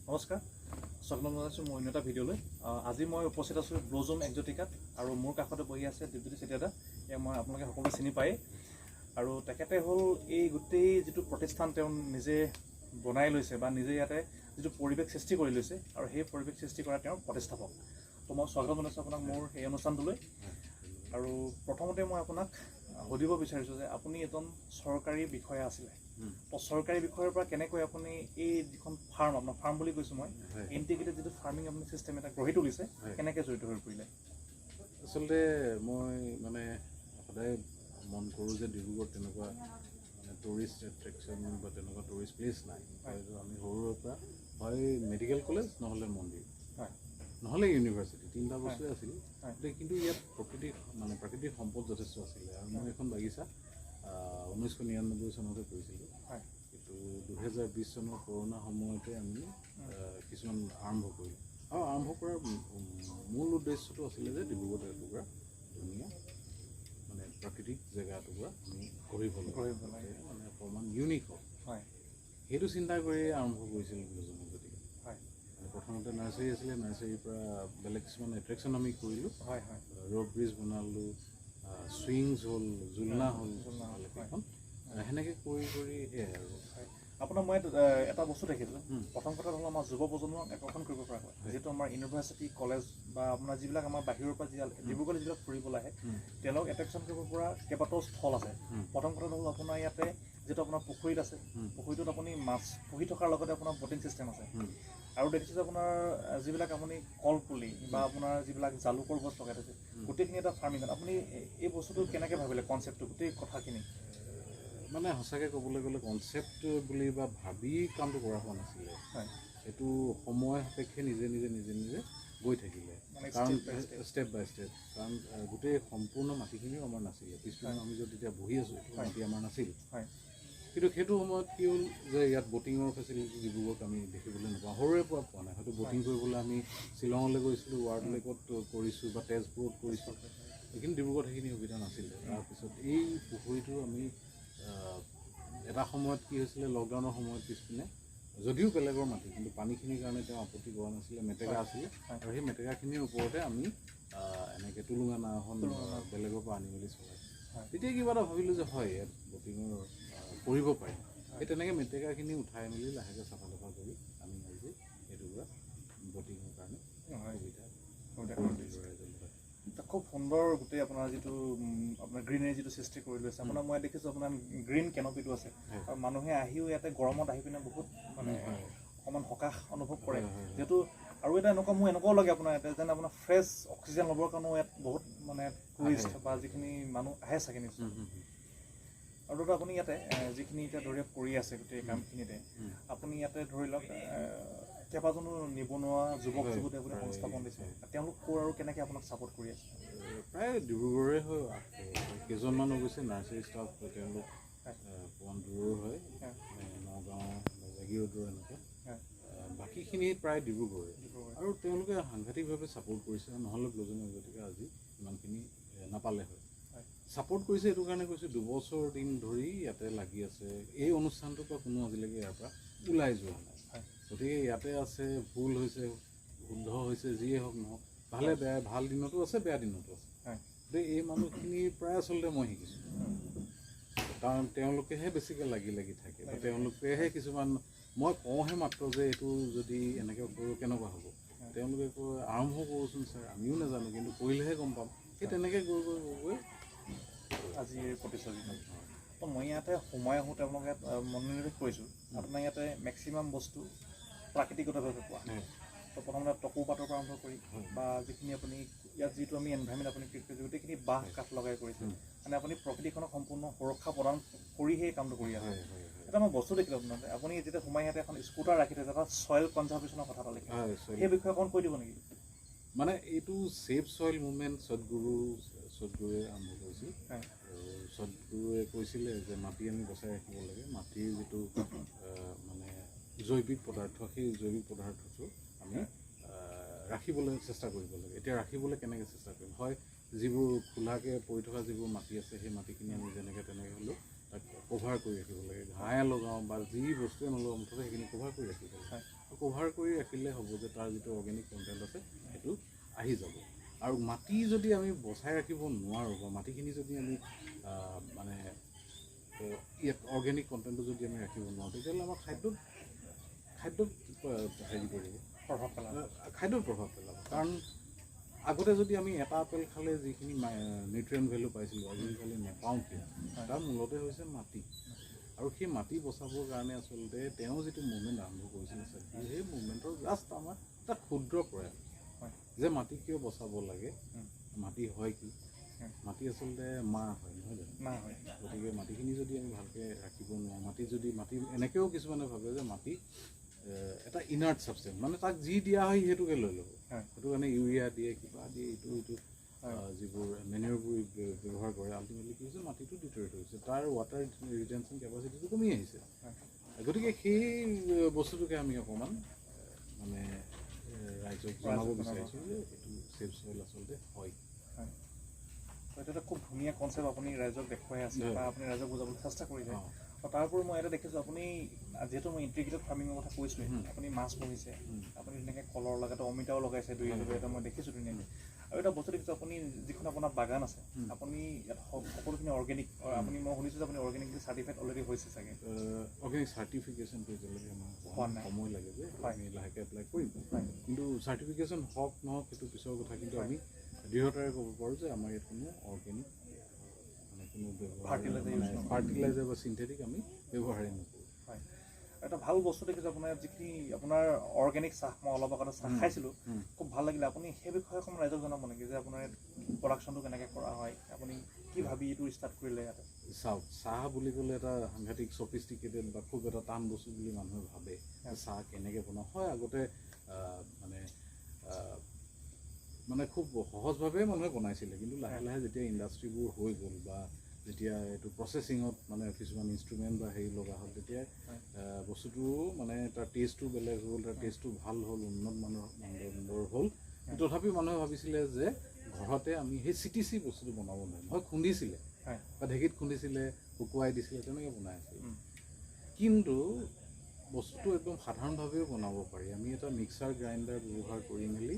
নমস্কাৰ, স্বাগতম জনাইছোঁ মোৰ অন্য এটা ভিডিঅ'লৈ। আজি মই উপস্থিত আছোঁ ব্লজম একজটিকাত আৰু মোৰ কাষতে বহি আছে দীপজ্যোতি চেতিয়া দা। এয়া মই আপোনালোকে সকলোৱে চিনি পায়েই আৰু তেখেতে হ'ল এই গোটেই যিটো প্ৰতিষ্ঠান তেওঁ নিজে বনাই লৈছে বা নিজে ইয়াতে যিটো পৰিৱেশ সৃষ্টি কৰি লৈছে আৰু সেই পৰিৱেশ সৃষ্টি কৰা তেওঁৰ প্ৰতিষ্ঠাপক। তো মই স্বাগতম জনাইছোঁ আপোনাক মোৰ এই অনুষ্ঠানটোলৈ। আৰু প্ৰথমতে মই আপোনাক সুধিব বিচাৰিছোঁ যে আপুনি এজন চৰকাৰী বিষয়া আছিলে, তো চৰকাৰী বিষয়াৰ পৰা কেনেকৈ আপুনি এই যিখন ফাৰ্ম, আপোনাৰ ফাৰ্ম বুলি কৈছোঁ মই, ইণ্টিগ্ৰেটেড যিটো ফাৰ্মিং আপুনি চিষ্টেম এটা গঢ়ি তুলিছে, কেনেকৈ জড়িত হৈ পৰিলে? আচলতে মই মানে সদায় মন কৰোঁ যে ডিব্ৰুগড়ত তেনেকুৱা মানে টুৰিষ্ট এট্ৰেকশ্যন বা তেনেকুৱা টুৰিষ্ট প্লেচ নাই। হয়তো আমি সৰুৰে পৰা হয় মেডিকেল কলেজ, নহ'লে মন্দিৰ, নহ'লে ইউনিভাৰ্চিটি, তিনিটা বস্তুৱে আছিল। গতিকে কিন্তু ইয়াত প্ৰকৃতিক মানে প্ৰাকৃতিক সম্পদ যথেষ্ট আছিলে আৰু মই এখন বাগিচা 1999 চনতে কৰিছিলোঁ। কিন্তু 2020 চনৰ কৰোণা সময়তে আমি কিছুমান আৰম্ভ কৰিলোঁ আৰু আৰম্ভ কৰাৰ মূল উদ্দেশ্যটো আছিলে যে ডিব্ৰুগড়ত এটুকুৰা ধুনীয়া মানে প্ৰাকৃতিক জেগা এটুকুৰা আমি গঢ়িব লাগে, গঢ়িব লাগে। যাতে মানে অকণমান ইউনিক হওক। সেইটো চিন্তা কৰিয়ে আৰম্ভ কৰিছিলোঁ ব্লজম গতিকে। মানে প্ৰথমতে নাৰ্চাৰী আছিলে, নাৰ্চাৰীৰ পৰা বেলেগ কিছুমান এট্ৰেকশ্যন আমি কৰিলোঁ। হয় হয় ৰ'প ব্ৰিজ বনালোঁ, চুইংছ হ'ল, জোলনা হ'ল, জোলনা হ'ল, হয়। সেইখন সেনেকৈ কৰি কৰি সেয়াই আৰু। হয়, আপোনাৰ মই এটা বস্তু দেখিছোঁ। প্ৰথম কথা হ'ল আমাৰ যুৱ প্ৰজন্মক আকৰ্ষণ কৰিব পৰা হয়। যিহেতু আমাৰ ইউনিভাৰ্চিটি, কলেজ বা আপোনাৰ যিবিলাক আমাৰ বাহিৰৰ পৰা যি ডিব্ৰুগড়লৈ যিবিলাক ফুৰিবলৈ আহে, তেওঁলোক এট্ৰেকশ্যন কৰিব পৰা কেইবাটাও স্থল আছে। প্ৰথম কথাটো হ'ল আপোনাৰ ইয়াতে যিটো আপোনাৰ পুখুৰীত আছে, পুখুৰীটোত আপুনি মাছ পুহি থকাৰ লগতে আপোনাৰ বটিং চিষ্টেম আছে। আৰু দেখিছোঁ যে আপোনাৰ যিবিলাক আপুনি কলপুলি বা আপোনাৰ যিবিলাক জালুকৰ গছ লগাই থৈছে, গোটেইখিনি এটা ফাৰ্মিঙত আপুনি এই বস্তুটো কেনেকৈ ভাবিলে, কনচেপ্টটো, গোটেই কথাখিনি? মানে সঁচাকৈ ক'বলৈ গ'লে কনচেপ্ট বুলি বা ভাবি কামটো কৰা হোৱা নাছিলে। সেইটো সময় সাপেক্ষে নিজে নিজে নিজে নিজে গৈ থাকিলে। মানে কাৰণ step by step. Step by step, কাৰণ গোটেই সম্পূৰ্ণ মাটিখিনিও আমাৰ নাছিলে। পিছপিনে আমি য'ত এতিয়া বহি আছোঁ, সেইটো মাটি আমাৰ নাছিল। কিন্তু সেইটো সময়ত কি হ'ল যে ইয়াত ব'টিঙৰ ফেচিলিটি ডিব্ৰুগড়ত আমি দেখিবলৈ নাপাওঁ, সৰুৰে পৰা পোৱা নাই। হয়তো ব'টিং কৰিবলৈ আমি শ্বিলঙলৈ গৈছিলোঁ, ৱাৰ্ড লেকত কৰিছোঁ বা তেজপুৰত কৰিছোঁ, কিন্তু ডিব্ৰুগড়ত সেইখিনি সুবিধা নাছিলে। তাৰপিছত এই পুখুৰীটো আমি এটা সময়ত কি হৈছিলে, লকডাউনৰ সময়ত পিছপিনে যদিও বেলেগৰ মাটি, কিন্তু পানীখিনিৰ কাৰণে তেওঁ আপত্তি কৰা নাছিলে, মেটেকা আছিলে। আৰু সেই মেটেকাখিনিৰ ওপৰতে আমি এনেকৈ টুলুঙা নাও এখন টুলুঙা নাও। বেলেগৰ পৰা আনি মেলি চলাইছিলোঁ। তেতিয়া কিবা এটা ভাবিলোঁ যে হয়, ইয়াত ব'টিঙৰ কৰিব পাৰি। সেই তেনেকৈ মেটেকাখিনি উঠাই মেলি লাহেকৈ চাফা তাফা কৰি আমি আজি এইটুকুৰা ব'টিঙৰ কাৰণে সুবিধা সুবিধা কৰি কৰি দিলোঁ ৰাইজলৈ। হয়। খুব সুন্দৰ গোটেই আপোনাৰ যিটো আপোনাৰ গ্ৰীনেৰী যিটো সৃষ্টি কৰি লৈছে, আপোনাৰ মই দেখিছোঁ আপোনাৰ গ্ৰীণ কেনপিটো আছে। আৰু মানুহে আহিও ইয়াতে গৰমত আহি পিনে বহুত মানে অকণমান সকাহ অনুভৱ কৰে। হয়, হয়, হয়। যিহেতু আৰু এটা এনেকুৱা মোৰ এনেকুৱাও লাগে আপোনাৰ ইয়াতে যেন আপোনাৰ ফ্ৰেছ অক্সিজেন ল'বৰ কাৰণেও ইয়াত বহুত মানে টুৰিষ্ট আহে। বা যিখিনি মানুহ আহে চাগে নিশ্চয়। হুম, হুম, হুম। আৰু দাদা, আপুনি ইয়াতে যিখিনি এতিয়া ধৰি কৰি আছে গোটেই কামখিনিতে, আপুনি ইয়াতে ধৰি লওক কেইবাজনো নিবনুৱা যুৱক যুৱতী আপুনি সংস্থাপন দিছে, তেওঁলোক ক'ৰ আৰু কেনেকৈ আপোনাক ছাপোৰ্ট কৰি আছে? প্ৰায় ডিব্ৰুগড়ৰে হয়, কেইজনমান অৱশ্যে নাৰ্চাৰী ষ্টাফ, তেওঁলোক অকণমান দূৰৰ হয়, মানে নগাঁও বা জাগিৰোডৰ এনেকুৱা। বাকীখিনি প্ৰায় ডিব্ৰুগড়ৰে। ডিব্ৰুগড়। আৰু তেওঁলোকে সাংঘাতিকভাৱে ছাপোৰ্ট কৰিছে, নহ'লে ব্লজম গতিকে আজি ইমানখিনি নাপালে হয়। ছাপোৰ্ট কৰিছে এইটো কাৰণে কৈছোঁ, 2 বছৰ দিন ধৰি ইয়াতে লাগি আছে। এই অনুষ্ঠানটোৰ পৰা কোনো আজিলৈকে ইয়াৰ পৰা ওলাই যোৱা নাই। গতিকে ইয়াতে আছে, ভুল হৈছে, শুদ্ধ হৈছে, যিয়ে হওক নহওক, ভালে বেয়াই, ভাল দিনতো আছে, বেয়া দিনতো আছে। গতিকে এই মানুহখিনিৰ পৰাই আচলতে মই শিকিছোঁ, কাৰণ তেওঁলোকেহে বেছিকৈ লাগি লাগি থাকে বা তেওঁলোকেহে কিছুমান, মই কওঁহে মাত্ৰ যে এইটো যদি এনেকৈ কৰোঁ কেনেকুৱা হ'ব, তেওঁলোকে কয় আৰম্ভ কৰোঁচোন ছাৰ, আমিও নাজানো, কিন্তু কৰিলেহে গম পাম। সেই তেনেকৈ গৈ গৈ গৈ গৈ আজি এই প্ৰতিচ্ছবি। তো মই ইয়াতে সোমাই আহোঁ, তেওঁলোকে ইয়াত মনোনিৱেশ কৰিছোঁ, আপোনাৰ ইয়াতে মেক্সিমাম বস্তু প্ৰাকৃতিকগতভাৱে পোৱা। তো প্ৰথমতে টকৌ পাতৰ পৰা আৰম্ভ কৰি বা যিখিনি আপুনি ইয়াত যিটো আমি এনভাইৰমেণ্ট আপুনি ক্ৰিয়েট কৰিছে, গোটেইখিনি বাঁহ কাঠ লগাই কৰিছে, মানে আপুনি প্ৰকৃতিখনক সম্পূৰ্ণ সুৰক্ষা প্ৰদান কৰিহে এই কামটো কৰি আছে। হয় হয় হয় এটা মই বস্তু দেখিলোঁ আপোনাৰ, আপুনি যেতিয়া সোমাই ইয়াতে এখন স্কুটাৰ ৰাখি থৈছে, তাত চইল কনজাৰ্ভেশ্যনৰ কথা এটা লিখা, হয়, soil। সেই বিষয়ে অকণ কৈ দিব নেকি? মানে এইটো ছেভ চইল মুভমেণ্ট সদগুৰুৱে আৰম্ভ কৰিছিল। আৰু সদগুৰুৱে কৈছিলে যে মাটি আমি বচাই ৰাখিব লাগে, মাটিৰ যিটো মানে জৈৱিক পদাৰ্থ, সেই জৈৱিক পদাৰ্থটো আমি ৰাখিবলৈ চেষ্টা কৰিব লাগে। এতিয়া ৰাখিবলৈ কেনেকৈ চেষ্টা কৰিম? হয়, যিবোৰ খোলাকৈ পৰি থকা যিবোৰ মাটি আছে, সেই মাটিখিনি আমি যেনেকৈ তেনেকৈ হ'লেও তাক কভাৰ কৰি ৰাখিব লাগে। ঘাঁহে লগাওঁ বা যি বস্তুৱে নলগাওঁ, মুঠতে সেইখিনি কভাৰ কৰি ৰাখিব লাগে। কভাৰ কৰি ৰাখিলে হ'ব যে তাৰ যিটো অৰ্গেনিক কণ্টেণ্ট আছে সেইটো আহি যাব। আৰু মাটি যদি আমি বচাই ৰাখিব নোৱাৰোঁ বা মাটিখিনি যদি আমি মানে ইয়াত অৰ্গেনিক কণ্টেণ্টটো যদি আমি ৰাখিব নোৱাৰোঁ, তেতিয়াহ'লে আমাৰ খাদ্যত খাদ্যত হেৰি কৰিব, প্ৰভাৱ পেলাব, খাদ্যত প্ৰভাৱ পেলাব। কাৰণ আগতে যদি আমি এটা আপেল খালে যিখিনি নিউট্ৰিয়েণ্ট ভেলু পাইছিলোঁ, আজিকালি নেপাওঁ কিয়? তাৰ মূলতে হৈছে মাটি। আৰু সেই মাটি বচাবৰ কাৰণে আচলতে তেওঁ যিটো মুভমেণ্ট আৰম্ভ কৰিছিলে, সেই মুভমেণ্টৰ জাষ্ট আমাৰ এটা ক্ষুদ্ৰ প্ৰয়াস যে মাটি কিয় বচাব লাগে, মাটি হয় কি, মাটি আচলতে মা হয়, নহয় জানো? মা হয়। গতিকে মাটিখিনি যদি আমি ভালকৈ ৰাখিব নোৱাৰোঁ, মাটি যদি মাটি এনেকৈও কিছুমানে ভাবে যে মাটি এটা ইনাৰ্ট ছাবষ্টেঞ্চ, মানে তাক যি দিয়া হয় সেইটোকে লৈ ল'ব, সেইটো কাৰণে ইউৰিয়া দিয়ে, কিবা দিয়ে, ইটো ইটো যিবোৰ মেনিয়ৰবোৰ ব্যৱহাৰ কৰে, আল্টিমেটলি কি হৈছে, মাটিটো ডিটৰেট হৈছে, তাৰ ৱাটাৰ ৰিটেনশ্যন কেপাচিটিটো কমি আহিছে। গতিকে সেই বস্তুটোকে আমি অকণমান মানে ৰাইজক জনাব বিচাৰিছোঁ যে এইটো ছেভ চইল আচলতে হয়। এইটো এটা খুব ধুনীয়া কনচেপ্ট আপুনি ৰাইজক দেখুৱাই আছে বা আপুনি ৰাইজক বুজাবলৈ চেষ্টা কৰিছে। তাৰ উপৰিও মই এটা দেখিছোঁ, আপুনি যিহেতু মই ইণ্টিগ্ৰেটেড ফাৰ্মিঙৰ কথা কৈছোঁৱেই, আপুনি মাছ পুহিছে, আপুনি ধুনীয়াকৈ কলৰ লগতে অমিতাও লগাইছে, দুই এটা মই দেখিছোঁ ধুনীয়াকৈ। আৰু এটা বস্তু দেখিছোঁ, আপুনি যিখন আপোনাৰ বাগান আছে, আপুনি ইয়াত সকলোখিনি অৰ্গেনিক, আপুনি মই শুনিছোঁ যে আপুনি অৰ্গেনিক চাৰ্টিফাইড অলৰেডি হৈছে চাগে। অৰ্গেনিক চাৰ্টিফিকেশ্যনটো এতিয়ালৈকে আমাৰ হোৱা নাই, সময় লাগে যে আমি লাহেকৈ এপ্লাই কৰিম। কিন্তু চাৰ্টিফিকেশ্যন হওক নহওক সেইটো পিছৰ কথা, কিন্তু আমি দৃঢ়তাৰে ক'ব পাৰোঁ যে আমাৰ ইয়াত কোনো অৰ্গেনিক মানে কোনো ফাৰ্টিলাইজাৰ বা চিন্থেটিক আমি ব্যৱহাৰেই নকৰোঁ। হয়, এটা ভাল বস্তু দেখিছোঁ আপোনাৰ যিখিনি আপোনাৰ অৰ্গেনিক চাহ, মই অলপ আগতে চাহ খাইছিলোঁ, খুব ভাল লাগিলে। আপুনি সেই বিষয়ে অকণমান ৰাইজক জনাব নেকি যে আপোনাৰ ইয়াত প্ৰডাকশ্যনটো কেনেকৈ কৰা হয়, আপুনি কি ভাবি এইটো ষ্টাৰ্ট কৰিলে ইয়াতে? চাওক, চাহ বুলি ক'লে এটা সাংঘাতিক চফিষ্টিকেটেড বা খুব এটা টান বস্তু বুলি মানুহে ভাবে, চাহ কেনেকৈ বনোৱা হয়। আগতে মানে মানে খুব সহজভাৱে মানুহে বনাইছিলে, কিন্তু লাহে লাহে যেতিয়া ইণ্ডাষ্ট্ৰিবোৰ হৈ গ'ল বা যেতিয়া এইটো প্ৰচেছিঙত মানে কিছুমান ইনষ্ট্ৰুমেণ্ট বা হেৰি লগা হ'ল, তেতিয়া বস্তুটো মানে তাৰ টেষ্টটো বেলেগ হ'ল, তাৰ টেষ্টটো ভাল হ'ল, উন্নত মানৰ মানদণ্ডৰ হ'ল। তথাপিও মানুহে ভাবিছিলে যে ঘৰতে আমি সেই চিটিচি বস্তুটো বনাব নোৱাৰিম। হয়, খুন্দিছিলে বা ঢেঁকীত খুন্দিছিলে, শুকুৱাই দিছিলে, তেনেকৈ বনাই আছিলে। কিন্তু বস্তুটো একদম সাধাৰণভাৱেও বনাব পাৰি। আমি এটা মিক্সাৰ গ্ৰাইণ্ডাৰ ব্যৱহাৰ কৰি মেলি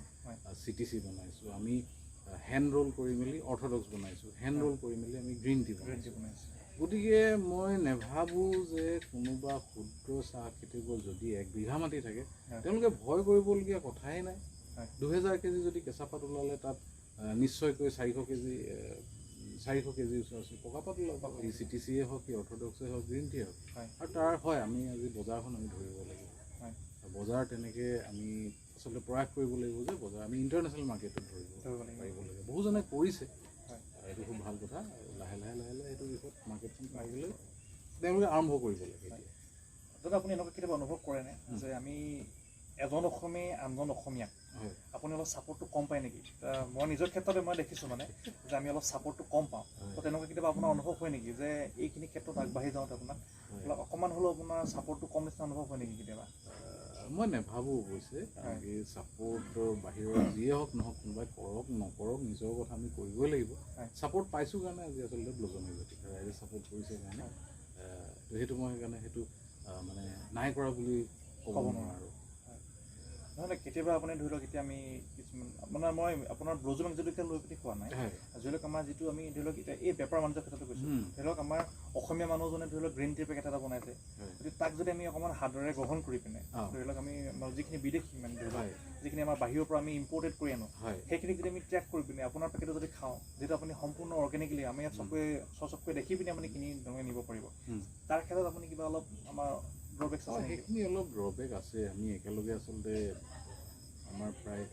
চিটিচি বনাইছোঁ, আমি হেণ্ড ৰোল কৰি মেলি অৰ্থডক্স বনাইছোঁ, হেণ্ড ৰোল কৰি মেলি আমি গ্ৰীণ টি বনাইছোঁ। গতিকে মই নাভাবোঁ যে কোনোবা ক্ষুদ্ৰ চাহ খেতিয়কৰ যদি 1 বিঘা মাটি থাকে, তেওঁলোকে ভয় কৰিবলগীয়া কথাই নাই। 2000 কেজি যদি কেঁচা পাত ওলালে, তাত নিশ্চয়কৈ 400 কেজি ওচৰা ওচৰি পকা পাত ওলাব, সি চিটিচিয়ে হওক, সি অৰ্থডক্সে হওক, গ্ৰীণ টিয়ে হওক। আৰু তাৰ হয় আমি আজি বজাৰখন আমি ধৰিব লাগিব। বজাৰ তেনেকৈ আমি আচলতে প্ৰয়াস কৰিব লাগিব যে বজাৰ আমি ইণ্টাৰনেশ্যনেল মাৰ্কেটত ধৰিব পাৰিব লাগে। বহুজনে কৰিছে, এইটো খুব ভাল কথা। আৰু লাহে লাহে লাহে লাহে সেইটো বিষয়ত মাৰ্কেটখন পাৰিবলৈ তেওঁলোকে আৰম্ভ কৰিব লাগে। এতিয়া দাদা, আপুনি এনেকুৱা কেতিয়াবা অনুভৱ কৰেনে যে আমি এজন অসমীয়াই আনজন অসমীয়াক আপুনি অলপ ছাপৰ্টটো কম পায় নেকি? মই নিজৰ ক্ষেত্ৰতে মই দেখিছোঁ মানে যে আমি অলপ ছাপৰ্টটো কম পাওঁ। তো তেনেকুৱা কেতিয়াবা আপোনাৰ অনুভৱ হয় নেকি যে এইখিনি ক্ষেত্ৰত আগবাঢ়ি যাওঁতে আপোনাক অলপ অকণমান হ'লেও আপোনাৰ ছাপৰ্টটো কম নিচিনা অনুভৱ হয় নেকি কেতিয়াবা? মই নাভাবোঁ অৱশ্যে, কাৰণ কি ছাপৰ্টৰ বাহিৰৰ যিয়ে হওক নহওক, কোনোবাই কৰক নকৰক নিজৰ কথা আমি কৰিবই লাগিব। ছাপৰ্ট পাইছোঁ কাৰণে আজি আচলতে ব্লজম এক্সোটিকা ৰাইজে ছাপৰ্ট কৰিছে কাৰণে, তো সেইটো মই সেইকাৰণে সেইটো মানে নাই কৰা বুলি ক'ব নোৱাৰোঁ। নহ'লে কেতিয়াবা আপুনি ধৰি লওক এতিয়া আমি কিছুমান মানে মই আপোনাৰ ব্লজম এক্সোটিকা লৈ পিনি কোৱা নাই, ধৰি লওক আমাৰ যিটো আমি ধৰি লওক এতিয়া এই বেপাৰ বাণিজ্যৰ ক্ষেত্ৰতে কৈছোঁ, ধৰি লওক আমাৰ অসমীয়া মানুহজনে ধৰি লওক গ্ৰীণ টি পেকেট এটা বনাইছে, গতিকে তাক যদি আমি অকণমান সাদৰেৰে গ্ৰহণ কৰি পিনে ধৰি লওক আমি যিখিনি বিদেশী মানে ধৰি লওক যিখিনি আমাৰ বাহিৰৰ পৰা আমি ইম্পৰ্টেড কৰি আনো, সেইখিনি যদি আমি ত্যাগ কৰি পিনে আপোনাৰ পেকেটত যদি খাওঁ, যিটো আপুনি সম্পূৰ্ণ অৰ্গেনিকেলি আমি ইয়াত চকুৱে স্বচকুৱে দেখি পিনে আপুনি কিনি নিব পাৰিব, তাৰ ক্ষেত্ৰত আপুনি কিবা অলপ আমাৰ ড্ৰবেক্স আছে? সেইখিনি অলপ ড্ৰবেক আছে। আমি একেলগে আচলতে আমাৰ প্ৰায়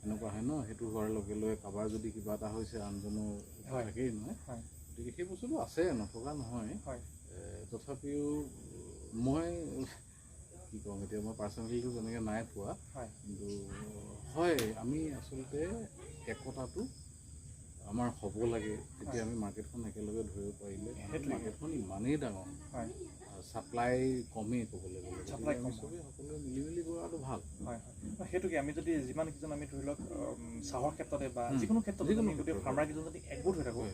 এনেকুৱা হয় ন, সেইটো হোৱাৰ লগে লগে কাৰোবাৰ যদি কিবা এটা হৈছে আনজনো থাকেই নহয়, গতিকে সেই বস্তুটো আছে, নথকা নহয়। তথাপিও মই কি ক'ম এতিয়া, মই পাৰ্চনেলিটো তেনেকৈ নাই পোৱা, কিন্তু হয় আমি আচলতে একতাটো আমাৰ হ'ব লাগে, তেতিয়া আমি মাৰ্কেটখন একেলগে ধৰিব পাৰিলে। মাৰ্কেটখন ইমানেই ডাঙৰ, ছাপ্লাই কমেই ক'বলৈ গ'লে, চবেই সকলোৱে মিলি মিলি কৰাটো ভাল। হয় হয়, সেইটোকে আমি যদি যিমান কেইজন আমি ধৰি লওক চাহৰ ক্ষেত্ৰতে বা যিকোনো ক্ষেত্ৰতে আমি গোটেই ফাৰ্মাৰ কেইজন যদি একগোট হৈ থাকোঁ,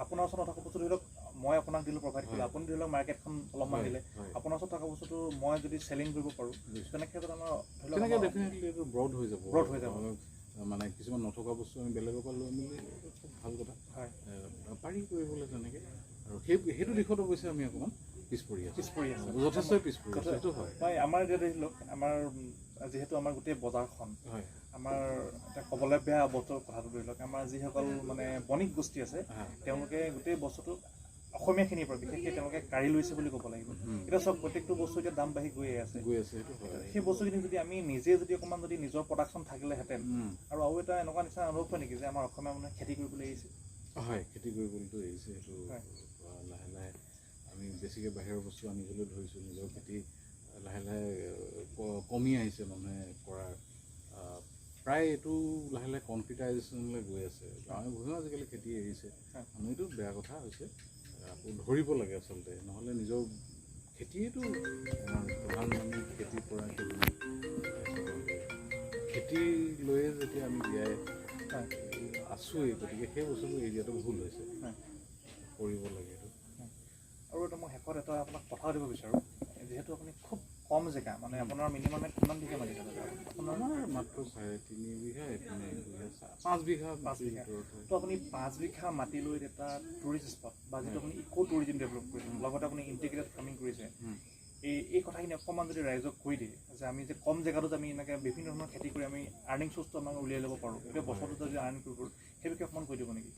আপোনাৰ ওচৰত নথকা বস্তু ধৰি লওক মই আপোনাক দিলোঁ, প্ৰভাইড কৰিলোঁ, আপুনি ধৰি লওক মাৰ্কেটখন অলপমান দিলে, আপোনাৰ ওচৰত থকা বস্তুটো মই যদি চেলিং কৰিব পাৰোঁ, তেনে ক্ষেত্ৰত আমাৰ ধৰি লওক ডেফিনেটলি এইটো ব্ৰড হৈ যাব, ব্ৰড হৈ যাব। মানে কিছুমান নথকা বস্তু আমি বেলেগৰ পৰা লৈ মেলি খুব ভাল কথা, হয়, পাৰি কৰিবলৈ তেনেকৈ। আৰু সেইটো দিশত অৱশ্যে আমি অকণমান পিছ পৰি আছোঁ, পিছ পৰি আছোঁ, যথেষ্ট পিছ পৰি আছোঁ, সেইটো হয়। হয়, আমাৰ এতিয়া ধৰি লওক আমাৰ যিহেতু আমাৰ গোটেই বজাৰখন, হয়, আমাৰ এতিয়া ক'বলৈ বেয়া বস্তুৰ কথাটো ধৰি লওক আমাৰ যিসকল মানে বণিক গোষ্ঠী আছে, তেওঁলোকে গোটেই বস্তুটো অসমীয়াখিনিৰ পৰা বিশেষকৈ তেওঁলোকে কাঢ়ি লৈছে বুলি ক'ব লাগিব। এতিয়া চব প্ৰত্যেকটো বস্তু এতিয়া দাম বাঢ়ি গৈয়ে আছে, গৈ আছে, সেইটো হয়। সেই বস্তুখিনি যদি আমি নিজে যদি অকণমান যদি নিজৰ প্ৰডাকশ্যন থাকিলেহেঁতেন। আৰু আৰু এটা এনেকুৱা নিচিনা অনুভৱ হয় নেকি যে আমাৰ অসমীয়া মানুহে খেতি কৰিবলৈ এৰিছে? হয়, খেতি কৰিবলৈতো এৰিছে, সেইটো লাহে লাহে আমি বেছিকৈ বাহিৰৰ বস্তু আনিবলৈ ধৰিছোঁ, নিজৰ খেতি লাহে লাহে কমি আহিছে মানুহে কৰাৰ। প্ৰায় এইটো লাহে লাহে কনক্ৰিটাইজেশ্যনলৈ গৈ আছে, গাঁৱে ভূঞেও আজিকালি খেতি এৰিছে। মানুহ এইটো বেয়া কথা হৈছে, আকৌ ধৰিব লাগে আচলতে, নহ'লে নিজৰ খেতিয়েতো আমাৰ প্ৰধান, আমি খেতিৰ পৰা খেতি লৈয়ে যেতিয়া আমি জীয়াই আছোঁৱেই, গতিকে সেই বস্তুটো এৰি দিয়াটো ভুল হৈছে, কৰিব লাগে এইটো। আৰু এটা মই শেষত এটা আপোনাক কথা সুধিব বিচাৰোঁ, যিহেতু আপুনি খুব কম জেগা, মানে আপোনাৰ মিনিমাম কিমান বিঘা মাটি থাকে? আপোনাৰ মাত্ৰ 3.5 বিঘা, 1 বিঘা, 5 বিঘা, 5 বিঘা। তো আপুনি 5 বিঘা মাটি লৈ এটা টুৰিষ্ট স্পট বা যিটো আপুনি ইক' টুৰিজিম ডেভেলপ কৰিছে, লগতে আপুনি ইণ্টিগ্ৰেটেড ফাৰ্মিং কৰিছে, এই কথাখিনি অকণমান যদি ৰাইজক কৈ দিয়ে যে আমি যে কম জেগাটোত আমি এনেকৈ বিভিন্ন ধৰণৰ খেতি কৰি আমি আৰ্নিং চ'ৰ্চটো আমাক উলিয়াই ল'ব পাৰোঁ, গোটেই বছৰটোত যদি আৰ্ণ কৰিব পাৰোঁ, সেই বিষয়ে অকণমান কৈ দিব নেকি?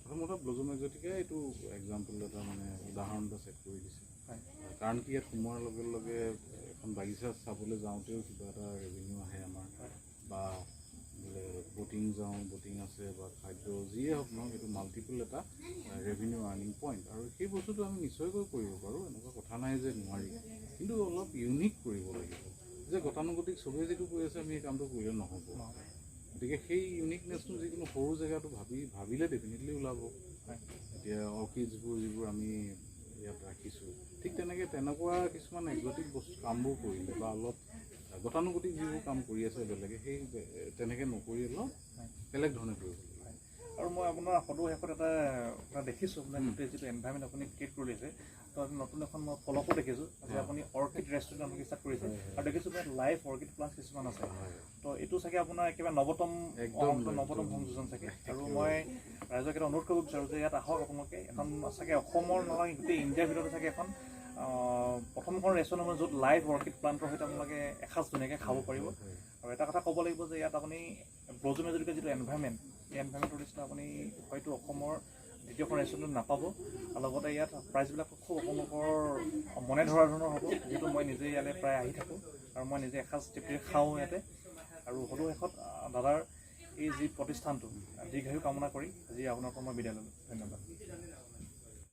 প্ৰথমতে ব্লজম এক্সটিকাই এইটো এক্সাম্পল এটা মানে উদাহৰণ এটা ছেট কৰি দিছে। কাৰণ কি ইয়াত সোমোৱাৰ লগে লগে এখন বাগিচা চাবলৈ যাওঁতেও কিবা এটা ৰেভিনিউ আহে আমাৰ, বা বোলে ব'টিং যাওঁ, ব'টিং আছে, বা খাদ্য যিয়ে হওক নহওক, এইটো মাল্টিপল এটা ৰেভিনিউ আৰ্নিং পইণ্ট। আৰু সেই বস্তুটো আমি নিশ্চয়কৈ কৰিব পাৰোঁ, এনেকুৱা কথা নাই যে নোৱাৰি, কিন্তু অলপ ইউনিক কৰিব লাগিব। যে গতানুগতিক চবেই যিটো কৰি আছে আমি সেই কামটো কৰিলে নহ'ব। গতিকে সেই ইউনিকনেছটো যিকোনো সৰু জেগাটো ভাবিলে ডেফিনেটলি ওলাব। এতিয়া অৰ্কিডছবোৰ যিবোৰ আমি ইয়াত ৰাখিছোঁ, ঠিক তেনেকৈ তেনেকুৱা কিছুমান একজটিক বস্তু কামবোৰ কৰিলে বা অলপ গতানুগতিক যিবোৰ কাম কৰি আছে বেলেগে, সেই তেনেকৈ নকৰি অলপ বেলেগ ধৰণে কৰিব লাগিব। আৰু মই আপোনাৰ সদৌ শেষত এটা কথা দেখিছোঁ, আপোনাৰ গোটেই যিটো এনভাইৰমেণ্ট আপুনি ক্ৰিয়েট কৰি লৈছে, তো নতুন এখন মই ফলকো দেখিছোঁ যে আপুনি অৰ্কিড ৰেষ্টুৰেণ্ট আপুনি ষ্টাৰ্ট কৰিছে, আৰু দেখিছোঁ আপোনাৰ লাইভ অৰ্কিড প্লাণ্ট কিছুমান আছে। তো এইটো চাগে আপোনাৰ একেবাৰে নৱতম নৱতম সংযোজন চাগে। আৰু মই ৰাইজক এটা অনুৰোধ কৰিব বিচাৰোঁ যে ইয়াত আহক আপোনালোকে, এখন চাগে অসমৰ নহয় গোটেই ইণ্ডিয়াৰ ভিতৰতে চাগে এখন প্ৰথমখন ৰেষ্টুৰেণ্ট হ'ব য'ত লাইভ অৰ্কিড প্লাণ্টৰ সৈতে আপোনালোকে এসাঁজ ধুনীয়াকৈ খাব পাৰিব। আৰু এটা কথা ক'ব লাগিব যে ইয়াত আপুনি ব্ৰজম এক্সটিকা যিটো এনভাইৰমেণ্ট, এই এনভাইৰমেণ্টৰ নিচিনা আপুনি হয়তো অসমৰ দ্বিতীয়খন ৰেষ্টুৰেণ্টত নাপাব। আৰু লগতে ইয়াত প্ৰাইচবিলাক খুব আপোনালোকৰ মনে ধৰা ধৰণৰ হ'ব, যিহেতু মই নিজে ইয়ালৈ প্ৰায় আহি থাকোঁ আৰু মই নিজে এসাঁজ তৃপ্তিৰে খাওঁ ইয়াতে। আৰু সদৌ শেষত দাদাৰ এই যি প্ৰতিষ্ঠানটো দীৰ্ঘায়ু কামনা কৰি আজি আপোনাৰ পৰা মই বিদায় ল'লোঁ। ধন্যবাদ।